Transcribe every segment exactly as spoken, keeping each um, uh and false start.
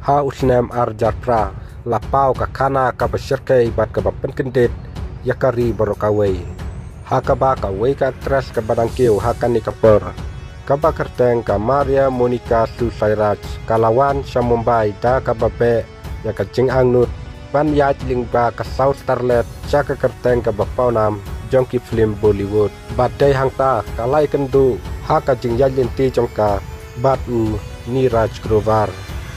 Ha u snem ar hajar phra, la paw ka khana kaba shyrkhei bad kaba pynkyndit ïa ka ri baroh kawei. Ha kaba kawei ka actress kaba dang kiew ha kane ka por, kaba kyrteng ka Maria Monica Susairaj, ka la wan sha Mumbai da kaba beh ïa ka jingangnud ban ïaid lyngba ka saw starlet sha ka kyrteng kaba pawnam jong ki film Bollywood. Bad dei hangta ka la ïakynduh ha ka jingïaid lynti jong ka bad u Neeraj Grover,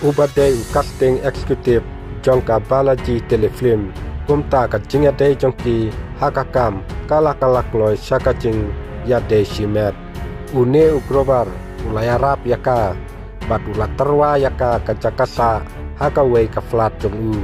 uba dei u casting executive jong ka Balaji Telefilm. Kumta ka jingïadei jong ki ha ka kam ka la kylla kloi sha ka jingïadei shimet. Une u Grover u la ïarap ïa ka bad u la tyrwa ïa ka ka jaka sah ha kawei ka flat jong u.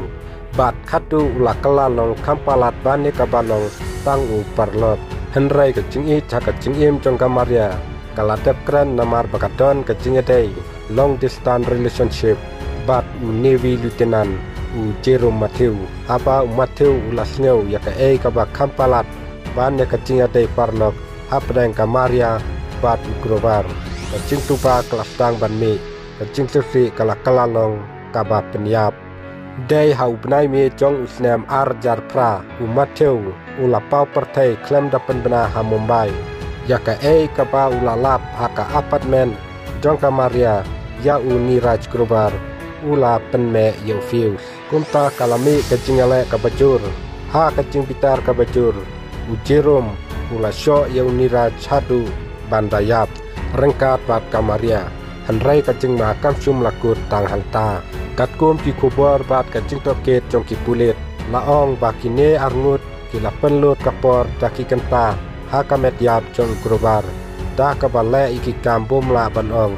Bad katu u la kylla long kham palat ba ne kaba long tang u paralok. Hynrei ka jingïeit ha ka jingim jong ka Maria ka la dep kren namar ba ka don ka jingïadei long distance relationship bad u Navy Lieutenant u Jerome Matthew. Haba u Matthew u la sngew ïa kaei kaba kham palat ba ne ka jingïadei paralok hapdeng ka Maria bad u Grover, ka jingtubha ka la sdang ban mih, ka jingsngewsih ka la kylla long kaba pynïap. Dei ha u bnai May jong u snem ar hajar phra, u Matthew u la paw pyrthei khlem da pynbna ha Mumbai. Ïa kaei kaba u la lap ha ka apartment jong ka Maria ïa u Neeraj Grover u la pynmeh ïa u fuse. Kumta ka la mih ka jingïaleh kaba jur. Ha ka jingbitar kaba jur, u Jerome u la shoh ïa u Neeraj haduh ban da ïap ryngkat bad ka Maria. Hynrei ka jingma kam shym la kut tang hangta. Katkum ki khubor bad ka jingtohkit jong ki pulit, la ong ba kine arngut ki la pynlut ka por da ki kynta ha ka met ïap jong u Grover da kaba leh ïa ki kam bym lah ban ong.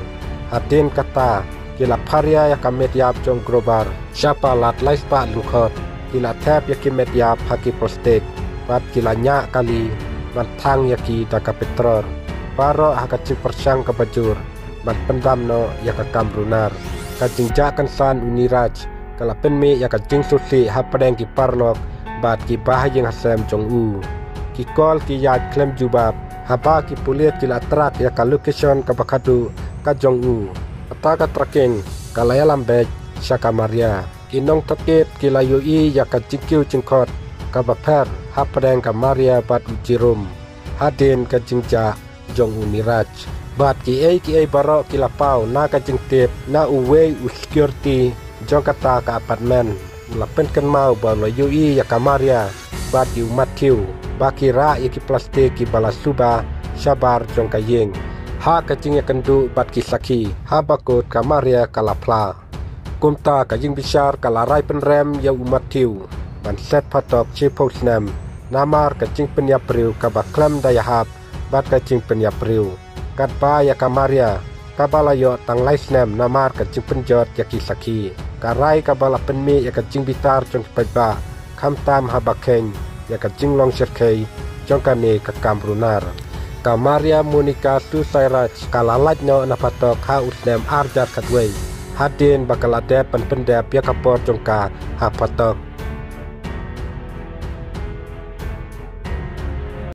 Hadien kata ki la pharia ïa ka met ïap jong u Grover sha palat lai spah lyngkhot. Ki la thep ïa ki met ïap ha ki plastik bad ki la ñiah kali ban thang ïa ki da ka petrol. Baroh ha ka jingpyrshang kaba jur ban pyndam noh ïa ka kam runar. Ka jingjia kynsan u Neeraj ka la pynmih ïa ka jingsngewsih hapdeng ki paralok bad ki bahaïing hasem jong u. Ki call ki ïaid khlem jubab haba ki pulit ki la track ïa ka location kaba khadduh ka jong u. Kata ka tracking ka la ïalam beit sha ka Maria. Ki nongtohkit ki la ïohi ïa ka jingkiew jingkhot kaba pher hapdeng ka Maria bad u Jerome hadien ka jingjia jong u Neeraj. Bad kiei kiei baroh ki la paw na ka jingtip na uwei u security jong kata ka apartment. U la pynkynmaw ba u la ïohi ïa ka Maria bad ïa u Matthew ba ki rah ïa ki plastik kiba la suba shabar jong ka ïing. Ha ka jingïakynduh bad ki sakhi, haba kut ka Maria ka la phla. Kumta ka jingbishar ka la rai pynrem ïa u Matthew ban set phatok shiphew snem namar ka jingpynïap briew kaba khlem da ïahap bad ka jingpynïap briew. Katba ïa ka Maria, kaba la ïoh tang lai snem namar ka jingpynjot ïa ki sakhi, ka rai kaba la pynmih ïa ka jingbitar jong ki paidbah, khamtam haba kheiñ ïa ka jinglong shyrkhei jong kane ka kam runar. Ka Maria Monica Susairaj ka la lait noh na phatok ha u snem ar hajar khatwei, hadien ba ka la dep ban pyndep ïa ka por jong ka ha phatok.